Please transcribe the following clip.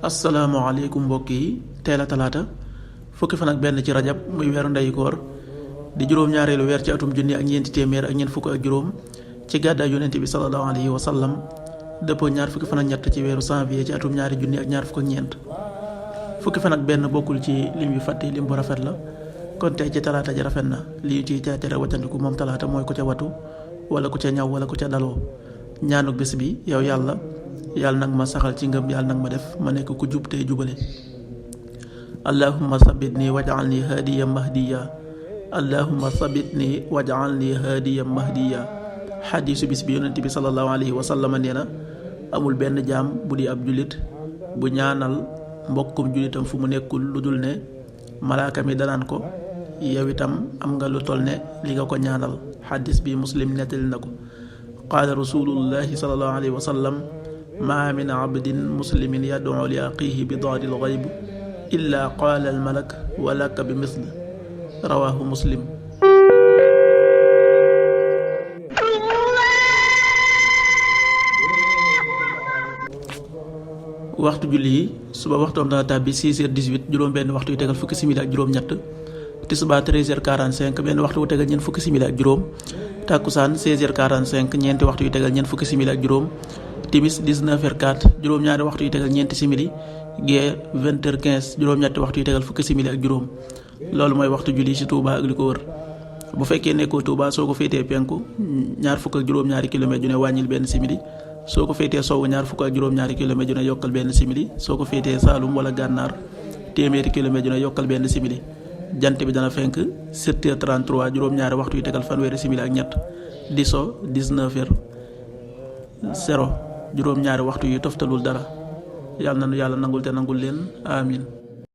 asalaamaaleykum mbokk yi teel a talaata fukki fan ak benn ci rajab muy weeru ndeyu koor di juróom-ñaareelu weer ci atum junni ak ñeenti téeméer ak ñeent fukk ak juróom ci gàddaay yonent bi sallallahu alayhi wa sallam dëppoo ñaar fukki fan ak ñett ci weeru janvier ci atum ñaari junni ak ñaar fukk ak ñeent fukki fan ak benn bokkul ci lim yu fàtte lim bu rafet la kon tey ci talaata ji rafet na li ciy tere waccandiku moom talaata mooy ku ca watu wala ku ca ñaw wala ku ca daloo ñaanuk bés bi yow yàlla nag ma saxal ci ngëm yàlla nag ma def ma nekk ku jub tey jubale allahumma sabitni waj'alni hadiyan mahdiya allahumma sabitni waj'alni hadiyan mahdiya xadiisu bis bi yonent bi sallallahu alayhi wa sallam nee na amul benn jaam bu di ab jullit bu ñaanal mbokkum jullitam fu mu nekkul lu dul ne malaaka mi danaan ko yow itam am nga lu toll ne li nga ko ñaanal xadiis bi muslim nettali na ko qaala rasulullahi sallallahu alayhi wa sallam maa min abdin muslimin yad'u li axiihi bi dahril gayb illaa qaala al malak wa laka bi misl rawaahu muslim. waxtu julli yi suba waxtoom dana tàbbi 6h18 juróom-benn waxtu yu tegal fukki simili ak juróom-ñett tisbaar 13h45 benn waxtu wu tegal ñeent fukki simili ak juróom takkusaan 16h45 ñeenti waxtu yu tegal ñeent fukki simili ak juróom. timis 19h04 juróom-ñaari waxtu yu tegal ñeenti simili gee 20h15 juróom-ñetti waxtu yu tegal fukki simili ak juróom loolu mooy waxtu julli ci Touba ak li ko wër bu fekkee nekkoo Touba soo ko féetee penku ñaar fukk ak juróom-ñaari kilomètre ju ne wàññil benn simili soo ko féetee sowwu ñaar fukk ak juróom-ñaari kilomètre ju ne yokkal benn simili soo ko féetee Saalum wala Gànnaar téeméeri kilomètre ju ne yokkal benn simili jant bi dana fenk 7h33 juróom-ñaari waxtu yu tegal fanweeri simili ak ñett di so 19h0 juróom-ñaari waxtu yu toftalul dara yàlla na nu yàlla nangul te nangul leen amin